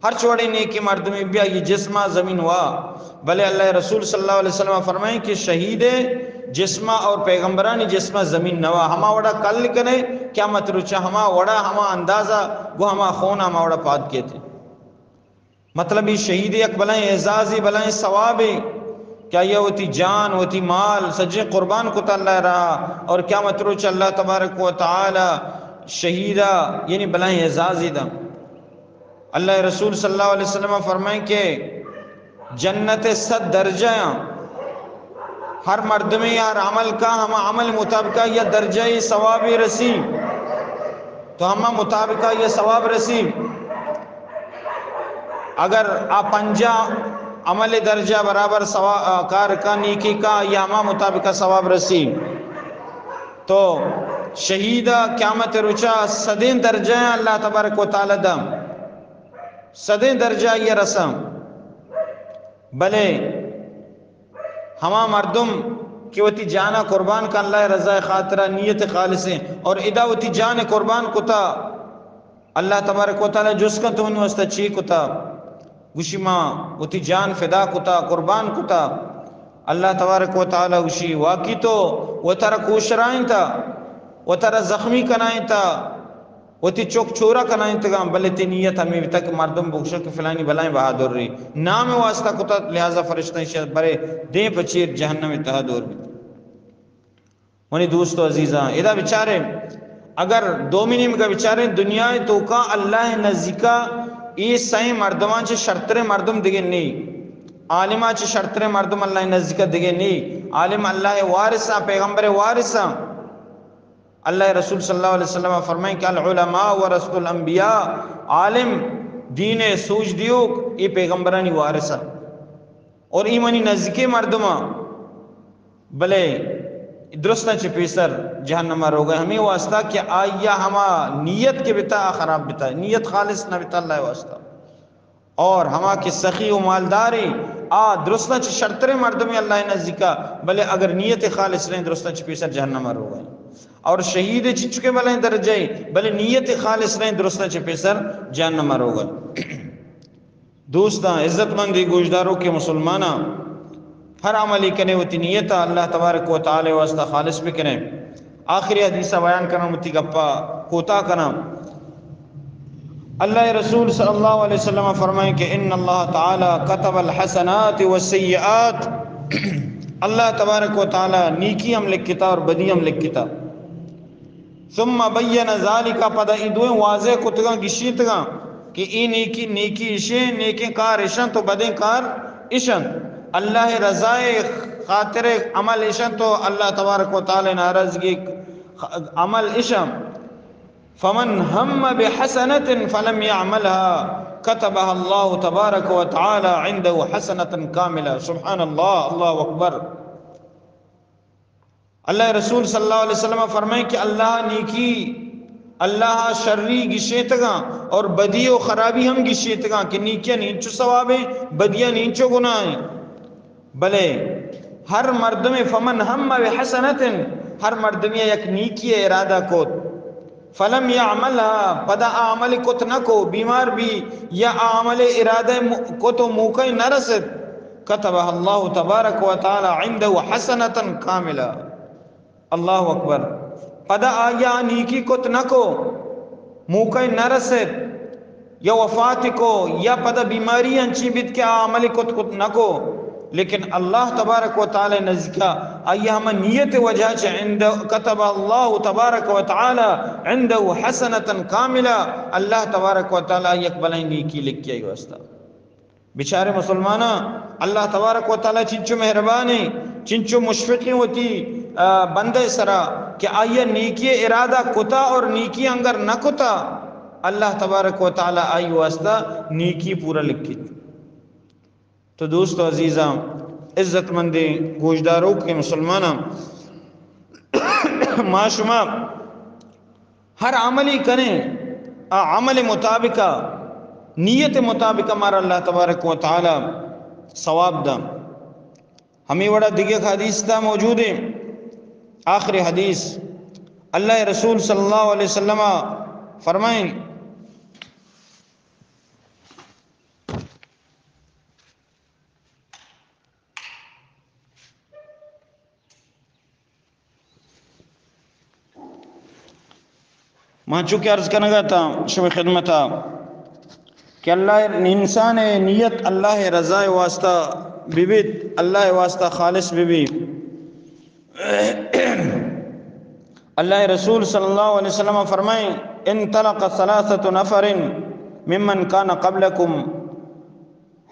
ہرچ وڑیں نیکیں مردمے بیا، یہ جسما زمین وا، بلے اللہ رسول صلی اللہ علیہ وسلم فرمائیں کہ شہید جسما اور پیغمبرانی جسما زمین نوا۔ ہما وڑا کل کنے قیامت روچا، ہما وڑا، ہما اندازہ گو ہما خون ہما وڑا پاد کیتے۔ مطلب، یہ شہید یک بلائیں اعزازی، بلائیں ثوابے کہ آیا وتی جان، وتی مال سجیں قربان کتا اللہ راہ، اور قیامت روچ اللہ تبارک و تعالی شہیدا یعنی بلائیں اعزازی دا۔ اللہ رسول صلی اللہ علیہ وسلم فرمائیں کہ جنت صد درجہ ہیں، ہر مردمے ہر عمل کا، ہما عمل مطابقہ یا درجہ ثوابی رسی، تو ہما مطابقہ یا ثواب رسی۔ اگر آ پنجاہ عمل درجہ برابر ثوا-، آ، کار کا، نیکی کا، یا ہما مطابقہ ثواب رسی۔ تو شہیدا قیامت روچا صدیں درجہ ہیں اللہ تبارک و تعالی دا، صدیں درجہ یہ رساں۔ بلے ہما مردم کہ وتی جانا قربان کا اللہ رضا خاطرہ نیت خالصیں، اور ادا وتی جان قربان کتا، اللہ تبارک و تعالی جست کن تو منی واسطہ چی کتا؟ گوشی، ما وتی جان فدا کتا، قربان کتا۔ اللہ تبارک و تعالی گوشی، واقعی تو وترا کوشرائینتا، وترا زخمی کنائینتا، وتی چک چورا کنائینتگاں، بلے تی نیت ہمیں بتا کہ مردم بگوشن کہ فلانی بلائیں بہادر ری، نام واسطہ کتا، لہذا فرشتہ ایشی برے دیں پہ چیر جہنم تہا دور بیت۔ منی دوست و عزیزاں، ادا بچارے، اگر دومی نیمگا بچارے، دنیا توکا اللہ نزیکا اے سئیں مردمان چہ شرتریں مردم دگہ نی۔ عالما چہ شرتریں مردم اللہ نزیکا دگہ نی۔ عالم اللہ وارثا، پیغمبر وارثا۔ اللہ رسول صلی اللہ علیہ وسلم فرمائیں کہ العلماء ورثۃ الانبیاء، عالم، دین سوج دیوک، اے پیغمبرانی وارثا۔ اور اے منی نزیکیں مردماں، بلے درستاں چہ پیسر جہنما روگا، ہمیں واسطہ کہ آیا ہما نیت کہ بتا خراب بتا، نیت خالص نہ بتا اللہ واسطہ۔ اور ہما کہ سخی و مالداری، آ درستاں چہ شرتریں مردمے اللہ نزیکا، بلے اگر نیت خالص نہیں، درستاں چہ پیسر جہنما روگا۔ اور شہید چچکے بلائیں درجے، بلے نیت خالص نہیں، درستاں چہ پیسر جہنما روگا۔ دوستاں، عزت مندیں گوشداروکیں مسلماناں، ہر عملی کنے وتی نیت ءَ اللہ تبارک و تعالی واسطہ خالص بکنے۔ آخری حدیث ءَ بیان کناں، وتی گپا کوتاہ کناں۔ اللہ رسول صلی اللہ علیہ وسلم فرمائیں کہ ان اللہ تعالی کتب الحسنات والسیئات، اللہ تبارک و تعالی نیکی ہم لکھتا اور بدی ہم لکھتا۔ ثم بین ذالک، پدا اے دوئیں واضح کتگاں، گشیتگاں کہ اے نیکی، نیکی اشیں، نیکیں کار اشنت و بدیں کار اشنت۔ اللہ رضائے خاطر عمل اشنت و اللہ تبارک و تعالی ناراضگی عمل اشنت۔ فمن هم بحسنة فلم يعملها كتبها الله تبارك وتعالى عنده حسنة كاملة۔ سبحان اللہ، اللہ اکبر۔ اللہ رسول صلی اللہ علیہ وسلم فرمائیں کہ اللہ نیکی، اللہ شری گشیتگاں اور بدی و خرابی ہم گشیتگاں کہ نیکیاں انچو ثوابیں، بدیاں انچو گناہیں۔ بلے ہر مردمے فمن هم بحسنة، ہر مردمے یک نیکی ارادہ کت، فلم یعملها، پدا آ عمل کت نہ کو، بیمار بی یا آ عمل ارادہ م-، کت و موقع نہ رسد، کتبها اللہ تبارک و تعالی عنده حسنة کاملة۔ اللہ اکبر۔ پدا آیا نیکی کت نہ کو، موقع نہ رسد، یا وفات کو، یا پدا بیماری انچی بیت کہ آ عمل کت کت نہ کو، لیکن اللہ تبارک و تعالی نزدیکا آئی ہم نیت وجہ چہ عند، کتب اللہ تبارک و تعالی عنده حسنة کاملة، اللہ تبارک و تعالی یک بلائیں نیکی لکھی آئی واسطہ۔ بچارے مسلماناں، اللہ تبارک و تعالی چنچو مہربانے، چنچو مشفقیں وتی، آ، بندے سرا کہ آئی نیکی ارادہ کتا اور نیکی انگر نہ کتا، اللہ تبارک و تعالی آئی واسطہ نیکی پورا لکھت۔ تو دوست و عزیزاں، عزت مندیں گوشداروکیں مسلماناں، ما شما ہر عملی کنیں، آ عمل مطابقہ، نیت مطابقہ مارا اللہ تبارک و تعالی ثواب دا۔ ہمیں وڑا دیگہ حدیث تا موجود ہیں۔ آخری حدیث، اللہ رسول صلی اللہ علیہ وسلم فرمائیں، ما چونکہ عرض کنگا تا شمئے خدمتا کہ اللہ، انسان نیت اللہ رضا واسطہ ببیت، اللہ واسطہ خالص ببی۔ اللہ رسول صلی اللہ علیہ وسلم فرمائیں، انطلق ثلاثة نفر ممن كان قبلكم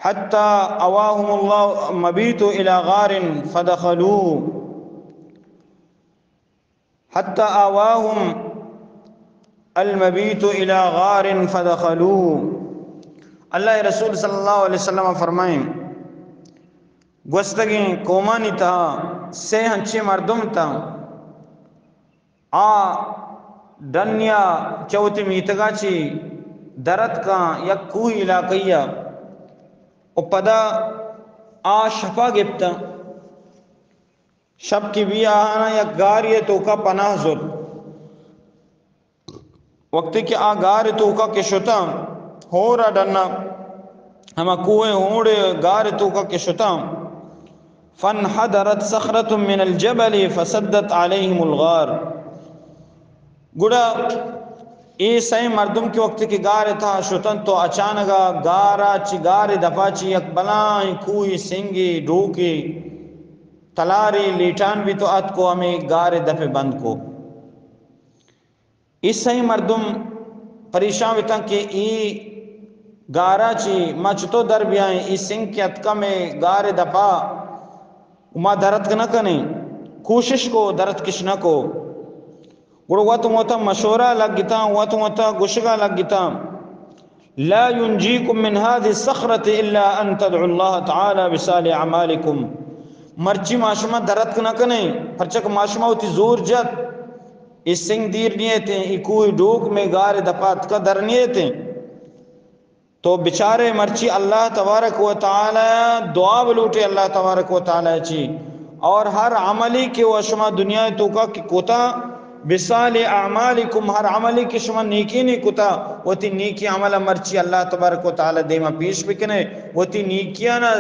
حتى آواهم المبيت إلى غار فدخلوه۔ حتى آواهم المبيت إلى غار فدخلوه۔ اللہ رسول صلی اللہ علیہ وسلم فرمائیں، گوستگیں قومانی تہا سے ہنچیں مردم تاں، آ ڈنیا چہ وتی میتگا چی درتکاں یک کوہی علاقہ یا، و پدا آ شپا گپتاں۔ شپ کہ بی آہانا یک گارے توکا پناہ زرت۔ وقتی کہ آ گار توکا کہ شتاں، ہورا ڈنا، ہما کوہ ہونڑے گار توکا کہ شتاں، فانحدرت صخرة من الجبل فسدت عليهم الغار۔ گڑا اے سئیں مردم کہ وقتی کہ گار تہا شتن تو اچانکا گارا چی، گار دپا چی یک بلائیں کوہی، سنگے، ڈوکے، تلارے لیٹان بیت و اتک و ہمے گار دپے بند کو۔ اے سئیں مردم پریشان بیتاں کہ اے گارا چی ما چتو در بیائیں، اے سنگ کہ اتکا مئے گار دپا، ما درتک نہ کنیں، کوشش کو درتکش نہ کو۔ گڑا وت وتا مشورہ لگتاں، وت وتا گشگا لگتاں، لا ينجيكم من هذه الصخرة إلا أن تدعوا الله تعالى بصالح أعمالكم۔ مرچی ما شما درتک نہ کنیں، پرچہ کہ ما شما وتی زور جت، اے سنگ دیر نیتیں، اے کوہ ڈوک مئے گار دپا اتکا در نیتیں۔ تو بچارے مرچی اللہ تبارک و تعالی دعا بلوٹے اللہ تبارک و تعالی چی، اور ہر عملی کہ و شما دنیا توکا کہ کوتا بصالح اعمالکم، ہر عملی کہ شما نیکینے کتا، وتی نیکی عمل مرچی اللہ تبارک و تعالی دیما پیش بکنے، وتی نیکیانا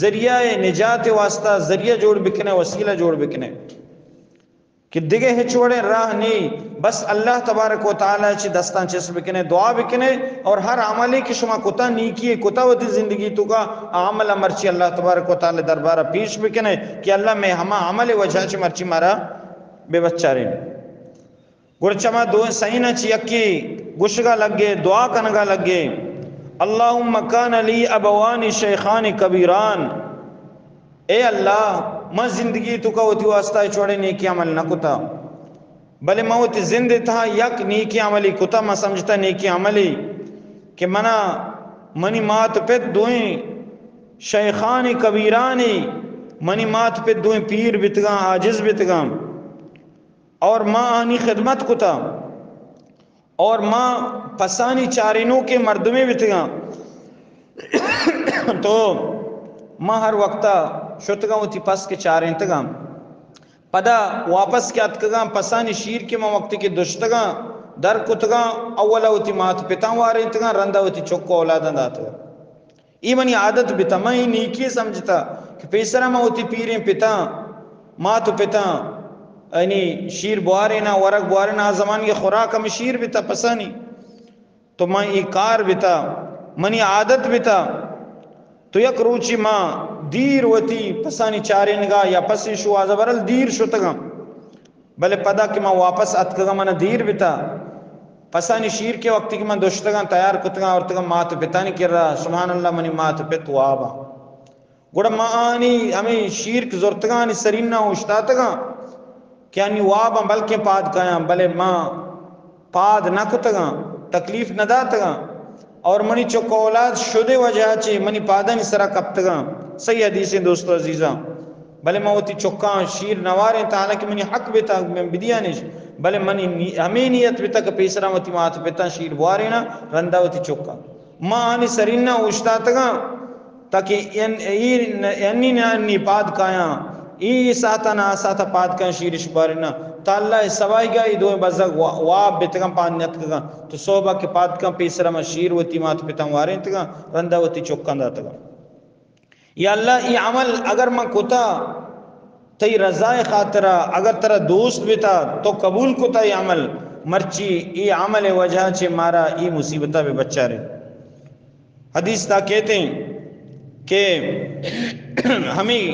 ذریعہ نجات واسطہ ذریعہ جوڑ بکنے، وسیلہ جوڑ بکنے۔ کہ دگہ ہچ وڑیں راہ نی، بس اللہ تبارک و تعالی چی دستاں چست بکنے، دعا بکنے، اور ہر عملی کہ شما کتا، نیکی کتا وتی زندگی توکا، آ عمل مرچی اللہ تبارک و تعالی دربارہ پیش بکنے کہ اللہ، میں ہما عمل وجہ چی مرچی مارا بے بچارین۔ گڑا چما دو سئینا چی یکی گوشگا لگے، دعا کنگا لگے، اللہم کان لی ابوان شیخان کبیران، اے اللہ، من زندگی توکا وتی واسطہ ہچ وڑیں نیکی عمل نہ کتا، بلے من وتی زند تہا یک نیکی عملی کتا، من سمجھتا نیکی عملی کہ منا منی مات پت دوئیں شیخان کبیرانی، منی مات پت دوئیں پیر بتگاں، عاجز بتگاں، اور ما آنی خدمت کتا، اور ما پسانی چارینوکیں مردمے بتگاں۔ تو ما ہر وقتا شتگاں وتی پس کہ چارینتگاں۔ پدا واپس کہ اتکگاں، پسانی شیر کہ ما وقتی کہ دشتگاں، در کتگاں، اولا وتی مات پتاں وارینتگاں، رندا وتی چک و اولاداں داتگاں۔ ای منی عادت بتا، من ای نیکی سمجھتا کہ پیسرا من وتی پیریں پتاں، مات و پتاں، یعنی شیر بوارینا، ورگ بوارینا، آ زمانگے خوراک ہم شیر بتا پسانی۔ تو من ای کار بتا، منی عادت بتا۔ تو یک روچی ما دیر وتی پسانی چارینگا یا پسی شوہازا، برل دیر شتگاں۔ بلے پدا کہ من واپس اتکگاں، من دیر بتا۔ پسانی شیر کہ وقتی کہ من دشتگاں، تیار کتگاں، آورتگاں مات پتانی کرا، سبحان اللہ، منی مات پت واباں۔ گڑا ما آنی ہمے شیر کہ زرتگاں، آنی سرینا اوشتاتگاں کہ آنی واباں، بلکیں پاد کایاں، بلے ما پاد نہ کتگاں، تکلیف نہ داتگاں، اور منی چک اولاد شدے وجہ چہ منی پادانی سرا کپتگاں۔ صحیح حدیثیں دوست و عزیزاں۔ بلے من وتی چکاں شیر نہ وارینتا، حالانکہ منی حق بیتا من بدیانش، بلے منی نی-، ہمے نیت بیتا کہ پیسرا وتی مات پتاں شیر بوارینا، رندا وتی چکاں۔ ما آنی سرینا اوشتاتگاں تاکہ ان-، ای ن-، انی نہ انی پاد کایاں، ای ساعتا نہ آ ساعتا پاد کایاں شیرش بارنا۔ تا اللہ سوائیگا ای دوئیں بزگ وا-، واب بتگاں، پاد نیتکگاں۔ تو صحبا کہ پاد کن، پیسرا من شیر وتی مات پتاں وارینتگاں، رندا وتی چکاں داتگاں۔ یا اللہ، ای عمل اگر من کتا تئی رضائے خاطرا، اگر ترا دوست بتا، تو قبول کتا ای عمل، مرچی ای عمل وجہ چہ مارا ای مصیبتا بے بچارے۔ حدیث تا کہتے ہیں کہ ہمیں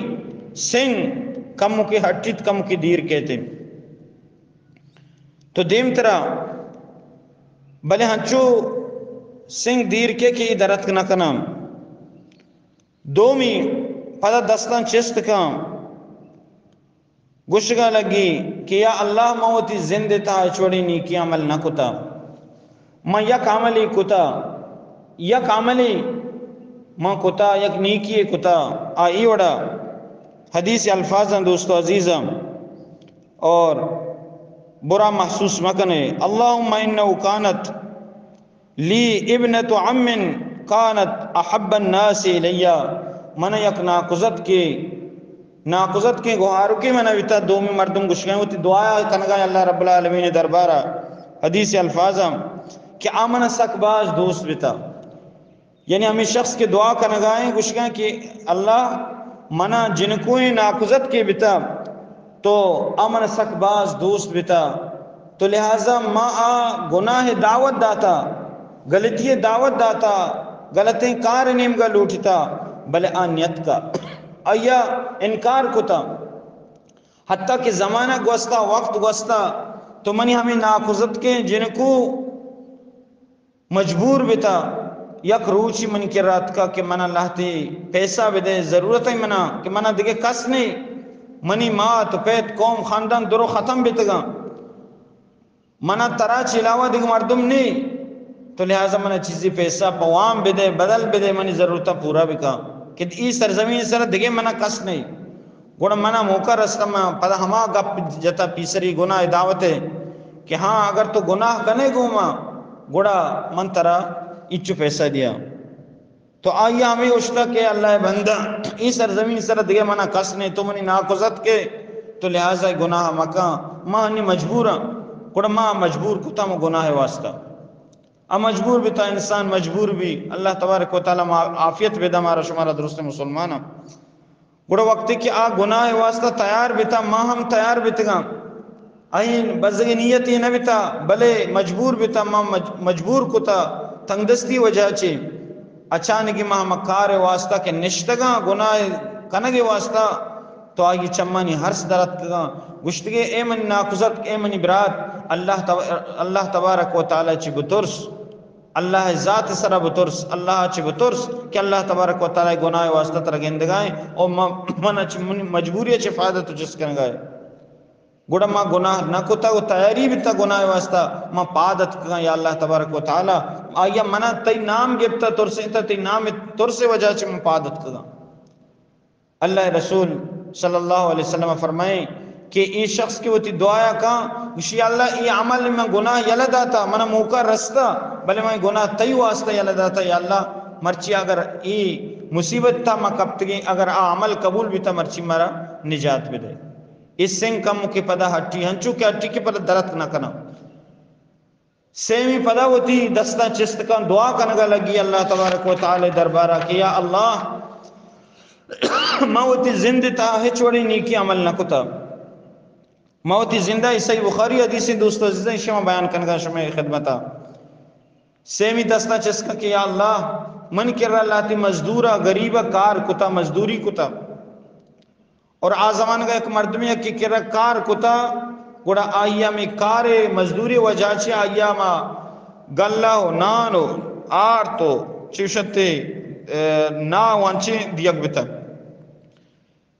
سنگ کم کے ہٹیت، کم کے دیر کہتے ہیں۔ تو دیم ترا بلے ہنچو سنگ دیر کے کہ ای درتک نہ کناں۔ دومی پدا دستاں چست کاں، گوشگا لگی کہ یا اللہ، من وتی زند تہا ہچ وڑیں نیکی عمل نہ کتا۔ من یک عملی کتا، یک عملی من کتا، یک نیکی کتا۔ آ ای وڑا حدیث الفاظاں دوست و عزیزاں اور برا محسوس مکنے۔ اللہم انہ کانت لی ابنت عم کانت احب الناس الی، من یک ناکزت کے، ناکزت کے گوہارکے من بیتا، دومی مردم گوشگیں وتی دعا کنگا اللہ رب العالمین دربارا۔ حدیث الفاظ ہم کہ آ من سک باز دوست بیتا، یعنی ہمیں شخص کے دعا کنگا ہیں، گوشگا کہ اللہ منا جنکویں ناکزت کے بیتا، تو آ من سک باز دوست بیتا، تو لہذا ما آ گناہ دعوت داتا، غلطی دعوت داتا، غلطیں کار نیمگا لوٹتا، بلے آ نیتکا، آیا انکار کتا۔ حتیٰ کہ زمانہ گوستا، وقت گوستا، تو منی ہمیں ناکزتکیں جنکو مجبور بتا، یک روچی منی کرا اتکا کہ منا لہتے پیسہ بدے، ضرورت ہے منا، کہ منا دگہ کس نے، منی مات، پت، قوم، خاندان درو ختم بتگاں، منا ترا چہ علاوہ دگہ مردم نے، تو لہذا منا چیزی پیسہ پہ وام بدے، بدل بدے، منی ضرورت پورا بکا، کہ ای سرزمین سر دگہ منا کس نے۔ گڑا منا موقع رستا، من پدا ہما گپ جتا پیسری گناہ دعوت ہے کہ ہاں، اگر تو گناہ کنے گوما، گڑا من ترا اچو پیسہ دیا۔ تو آئی ہمیں اشتا کہ اللہ بندہ، ای سرزمین سر دگہ منا کس نے، تو منی ناکزت کے، تو لہذا گناہ مکاں، ما انی مجبوراں۔ گڑا ما مجبور کتا ما گناہ واسطہ۔ آ مجبور بیتا، انسان مجبور بی، اللہ تبارک و تعالی ما عافیت بدا مارا شمارا درست مسلمانا۔ گڑا وقتی کہ آ گناہ واسطہ تیار بیتا، ما ہم تیار بیتگاں۔ آئی بزگی نیت یہ نہ بیتا، بلے مجبور بیتا، ما مج-، مجبور کتا تنگ دستی وجہ چے۔ اچانکی ما ہم کار واسطہ کہ نشتگاں گناہ کنگ واسطہ، تو آئی چمانی ہرس درتکگاں۔ گوشتگے، اے منی ناکوزتک، اے منی برات، اللہ تب-، اللہ تبارک و تعالی چی بترس، اللہ ذات سرا بترس، اللہ چی بترس کہ اللہ تبارک و تعالی گناہ واسطہ ترا گندگائیں او م-، من چ-، منی مجبوری چی فائدہ تو چست کنگائے۔ گڑا ما گناہ نہ کتا و تیاری بیتا گناہ واسطہ، ما پاد اتکگاں یا اللہ تبارک و تعالی، آیا منا تئی نام گپتا ترسینتا، تئی نام ترس وجہ چی ما پاد اتکگاں۔ اللہ رسول صلی اللہ علیہ وسلم فرمائیں کہ اے شخص کہ وتی دعایا کاں، گوشی، یا اللہ، اے عمل من گناہ یلہ داتا، منا موقع رستا، بلے من گناہ تئی واسطہ یلہ داتا، یا اللہ، مرچی اگر اے مصیبت تا ما کپتگیں، اگر آ عمل قبول بیتا، مرچی مارا نجات بدے۔ اے سنگ کم کہ پدا ہٹی، ہنچو کہ ہٹی کہ پدا درت نہ کنا۔ سیمی پدا وتی دستاں چست کن، دعا کنگا لگی اللہ تبارک و تعالی دربارا کہ یا اللہ، ما وتی زند تا ہچ وڑی نیکی عمل نہ کتا۔ ما وتی زندہ، صحیح بخاری حدیث، دوست عزیزاں، شما بیان کنگا شما خدمتا۔ سیمی دستاں چست کن کہ یا اللہ، من کرا لہتی مزدورا، غریبا کار کتا، مزدوری کتا۔ اور آ زمانگا یک مردمے کہ کرا کار کتا، گڑا آئی ہمیں کار مزدوری وجہ چہ آئی ہما گلہ و نان و آرت و چوشتے، اے، نا وانچیں دیگ بتا۔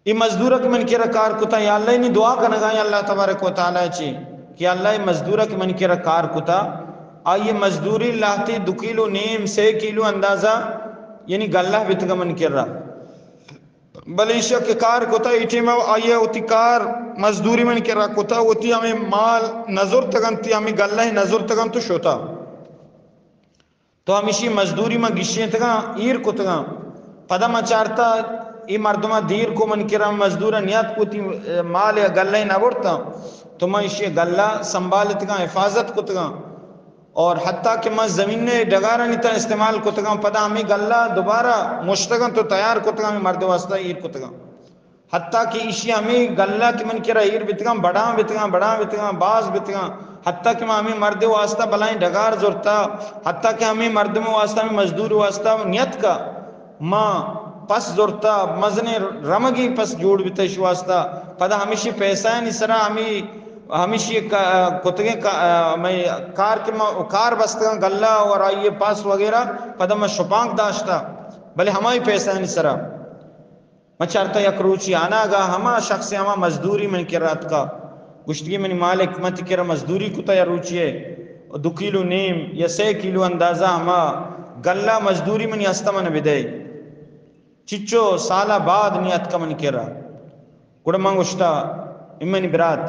اے مزدورا کہ من کرا کار کتا، یا اللہ، انی دعا کنگا یا اللہ تبارک و تعالی چی کہ اللہ، اے مزدورا کہ من کرا کار کتا، آئی مزدوری لہتی دو کیلو نیم، سے کیلو اندازہ، یعنی گلہ بتگا من کرا۔ بلے ایشی کہ کار کتا، اے ٹیم آئی وتی کار مزدوری من کرا کتا، وتی ہمیں مال نزرتگنتی، ہمیں گلہ نزرتگنت و شتا۔ تو ہمیشی مزدوری ما گشینتگاں، ایر کتگاں۔ پدا ما چارتا، اے مردماں دیر کو، من کرا مزدورا نیات کو، تی مال یا گلہ نہ برتا۔ تو ما ایشی گلہ سنبھالتگاں، حفاظت کتگاں۔ اور حتیٰ کہ ما زمین ڈگارانی تا استعمال کتگاں، پدا ہمیں گلہ دوبارہ مشتگاں تو تیار کتگاں، ہمیں مرد واسطہ ایر کتگاں۔ حتیٰ کہ ایشی ہمیں گلہ کہ من کرا ایر بیتگاں، بڑاں بیتگاں، بڑاں بیتگاں، باز بیتگاں۔ حتیٰ کہ ما ہمیں مرد واسطہ بلائیں ڈگار زرتا، حتیٰ کہ ہمیں مردم واسطہ، ہمیں مزدور واسطہ نیت کا، ما پس زرتا، مزنیں رمگی پس جوڑ بیتا ایشی واسطہ۔ پدا ہمیشی پیسہ نی سرا ہمیں، ہمیشی کا-، کتگیں کا-، میں کار کہ ما کار بستگاں گلہ اور آئیے پس وغیرہ، پدا ما شپانک داشتا، بلے ہمائی پیسہ نی سرا۔ من چارتا یک روچی آناگا ہما شخص ہما مزدوری من کرا اتکا، گوشتگی منی مالک، من تی کرا مزدوری کتا یا روچی ہے، دو کیلو نیم یا سے کیلو اندازہ ہما گلہ مزدوری منی ہستا من بدے۔ چچو سالا بعد نی اتکا من کرا۔ گڑا من گوشتا، اے منی برات،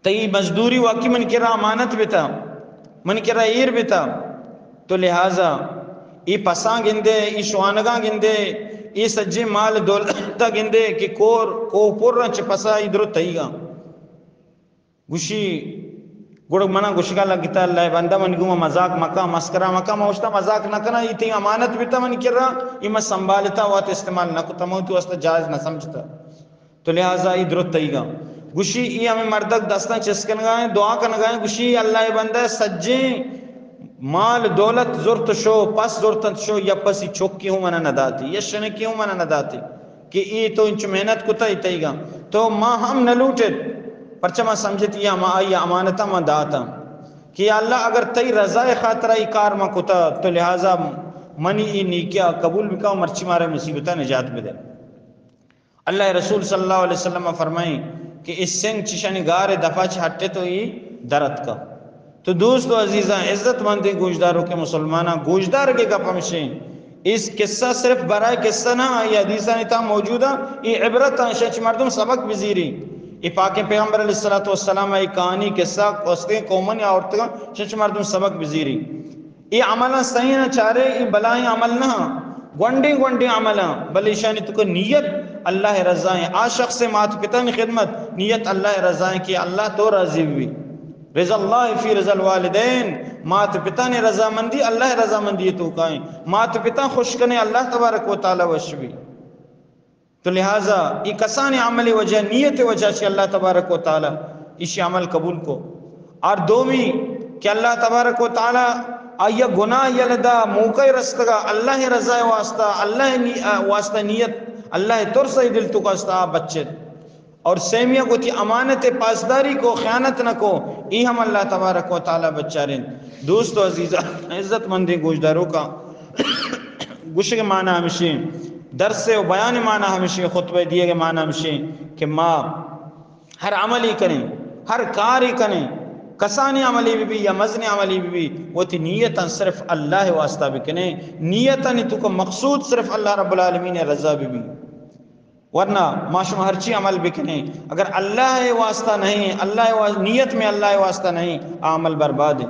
تئی مزدوری واقعی من کرا امانت بتا، من کرا ایر بتا، تو لہذا اے پساں گندے، اے شوانگاں گندے، اے سجیں مال دولتا گندے کہ کور کوہ پر چہ پسا اے درو تئیگاں۔ گوشی، گڑا منا گوشگا لگتا، اللہ بندہ، من گوما مذاق مکا، مسکرا مکا، ما اوشتا مذاق نہ کنا، اے تئی امانت بتا من کرا، اے ما سنبھالتا، وات استعمال نہ کتا، ما تو واسطہ جائز نہ سمجھتا۔ تو لہذا اے درست تئیگا۔ گوشی، اے ہمیں مردک دستاں چست کنگا ہیں، دعا کنگا ہیں۔ گوشی، اللہ بندہ، سجیں مال دولت زرت شو، پس زرتنت شو، یا پسی چکی ہوں منا نہ داتی، یا شنکی ہوں منا نہ داتی کہ اے تو انچو محنت کتا اے تئیگا۔ تو ما ہم نہ لوٹت، پرچہ ما سمجھت اے ہما آئی امانتا ما داتا کہ یا اللہ، اگر تئی رضا خاطرا اے کار ما کتا، تو لہذا منی اے نیکیا قبول بکا و مرچی مارا مصیبتا نجات بدے۔ اللہ رسول صلی اللہ علیہ وسلم فرمائیں کہ اے سنگ چشانی گار دفا چہ ہٹے تو اے در اتکا۔ تو دوست و عزیزاں، عزت مندیں گوشداروکیں مسلماناں، گوشدارگے گپ ہمشیں، اے قصہ صرف برائے قصہ نہ، اے حدیثانی تہا موجود ایں، اے عبرت ایں، شچ مردم سبق بزیری۔ اے پاکیں پیغمبر علیہ الصلوۃ والسلام اے کہانی قصہ استیں قومانی آورتگاں، شچ مردم سبق بزیری۔ اے عملاں صحیح نہ چارے، اے بلاہیں عمل نہ، گونڈیں گونڈیں عملاں، بلے ایشانی توکا نیت اللہ رضا ایں۔ آ شخص مات پتانی خدمت، نیت اللہ رضا ایں کہ اللہ تو راضی بی۔ رضا اللہ فی رضا الوالدین، مات پتانی رضامندی اللہ رضامندی توکائیں، مات پتا خوش کنے اللہ تبارک و تعالی وش بی۔ تو لہذا ای کسانی عمل وجہ، نیت وجہ چی اللہ تبارک و تعالی ایشی عمل قبول کو۔ اور دومی کہ اللہ تبارک و تعالی آیا گناہ یلدا موقع رستگا اللہ رضا واسطہ، اللہ نی-، واسطہ نیت، اللہ ترس ای دل توکا استا بچت۔ اور سیمیا گوتی امانت پاسداری کو، خیانت نہ کو، ای ہم اللہ تبارک و تعالی بچارین۔ دوست و عزیزاں، عزت مندیں گوشداروکاں، گوشگ معنی ہمشی، درس و بیان معنی ہمشی، خطبہ دیگ معنی ہمشی کہ ما ہر عملی کنیں، ہر کاری کنیں، کسانی عملی بی بی یا مزنی عملی بی بی، وتی نیتاں صرف اللہ واسطہ بکنیں، نیتانی توکا مقصود صرف اللہ رب العالمین رضا بی بی۔ ورنہ ما شما ہرچی عمل بکنیں، اگر اللہ واسطہ نہیں، اللہ وا-، نیت میں اللہ واسطہ نہیں، آ عمل برباد ہے۔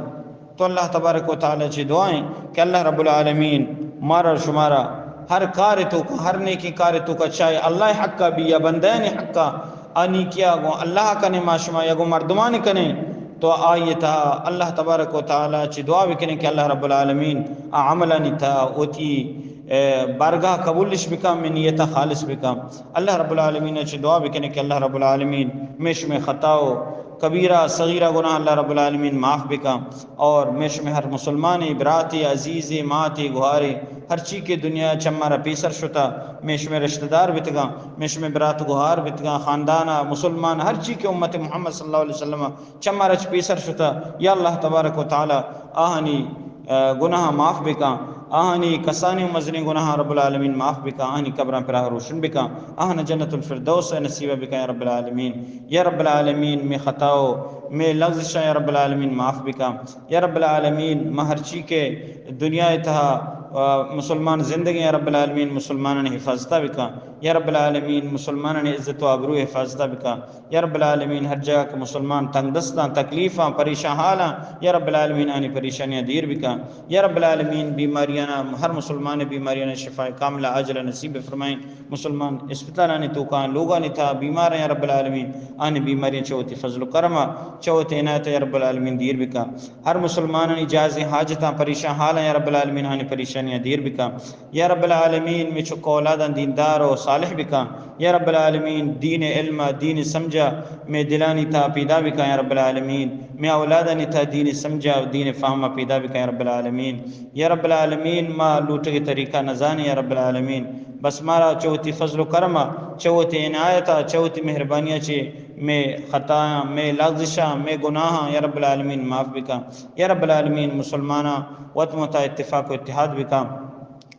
تو اللہ تبارک و تعالی چی دعائیں کہ اللہ رب العالمین مارا شمارا ہر کار توکا، ہر نیکی کار توکا، چاہے اللہ حقا بی یا بندیانی حقا، آ نیکیا گوں اللہ کنے، ما شما یا گوں مردمانی کنے، تو آئی تہا اللہ تبارک و تعالی چی دعا بکنیں کہ اللہ رب العالمین آ عملانی تہا وتی، اے، بارگاہ قبولش بکا، میں نیتا خالص بکا۔ اللہ رب العالمین چی دعا بکنیں کہ اللہ رب العالمین میں شمے خطا و کبیرہ صغیرہ گناہ اللہ رب العالمین معاف بکا، اور میں شمے ہر مسلمانی براتی عزیزی ماتی گوہاری ہرچی کہ دنیا چمارا پیسر شتا، میں شمے رشتہ دار بتگا، میں شمے برات گوہار بتگا، خاندانا مسلمان ہرچی کہ امت محمد صلی اللہ علیہ وسلم چمارا چ پیسر شتا، یا اللہ تبارک و تعالی آہانی، آ، گناہ معاف بکا، آہانی کسانی و مزنی گناہ رب العالمین معاف بکا، آہانی قبراں پراہ روشن بکا، آہانا جنت الفردوس نصیب بکا یا رب العالمین۔ یا رب العالمین، میں خطاو، میں لغزشاں یا رب العالمین معاف بکا۔ یا رب العالمین، ما ہرچی کہ دنیا تہا، آ، مسلمان زندگی یا رب العالمین مسلمانانی حفاظتہ بکا۔ یا رب العالمین، مسلمانانی عزت و آبرو حفاظتہ بکا۔ یا رب العالمین، ہر جگہ کہ مسلمان تنگ دستاں، تکلیفاں، پریشان حالاں، یا رب العالمین، آنی پریشانیاں دیر بکا۔ یا رب العالمین، بیماریانا، ہر مسلمان بیماریانا شفاء کاملہ عاجلہ نصیب فرمائیں۔ مسلمان اسپتالانی توکاں، لوگانی تہا بیمار ہیں، یا رب العالمین، آنی بیماریاں چہ وتی فضل و کرما، چہ وتی عنایت، یا رب العالمین، دیر بکا۔ ہر مسلمانانی جائزیں حاجتاں، پریشان حالاں، یا رب العالمین، آنی پریشانیاں دیر بکا۔ یا رب العالمین، میں چک اولاداں دیندار و صالح بکا۔ یا رب العالمین، دین علم، دین سمجھا میں دلانی تہا پیدا بکا، یا رب العالمین۔ میں اولادانی تہا دین سمجھا، دین فہما پیدا بکا، یا رب العالمین۔ یا رب العالمین، ما لوٹگ طریقہ نزانیں، یا رب العالمین۔ بس مارا چہ وتی فضل و کرما، چہ وتی عنایتا، چہ وتی مہربانیا چہ میں خطایاں، میں لغزشاں، میں گناہاں، یا رب العالمین، معاف بکا۔ یا رب العالمین، مسلماناں وت متا اتفاق و اتحاد بکا۔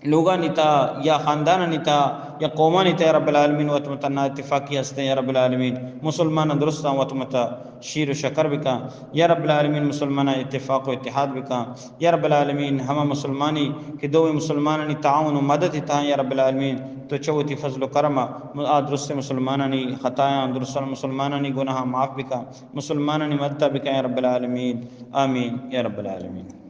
لوگانی تہا یا خاندانانی تہا یا قومانی تہا، یا رب العالمین، وت متا نا اتفاقی ہستیں، یا رب العالمین، مسلماناں درستاں وت متا شیر و شکر بکا۔ یا رب العالمین، مسلماناں اتفاق و اتحاد بکا۔ یا رب العالمین، ہما مسلمانی کہ دوئیں مسلمانانی تعاون و مدد تہا، یا رب العالمین، تو چہ وتی فضل و کرما آ درست مسلمانانی خطایاں، درست مسلمانانی گناہاں معاف بکا، مسلمانانی مدد بکا، یا رب العالمین۔ آمین یا رب العالمین۔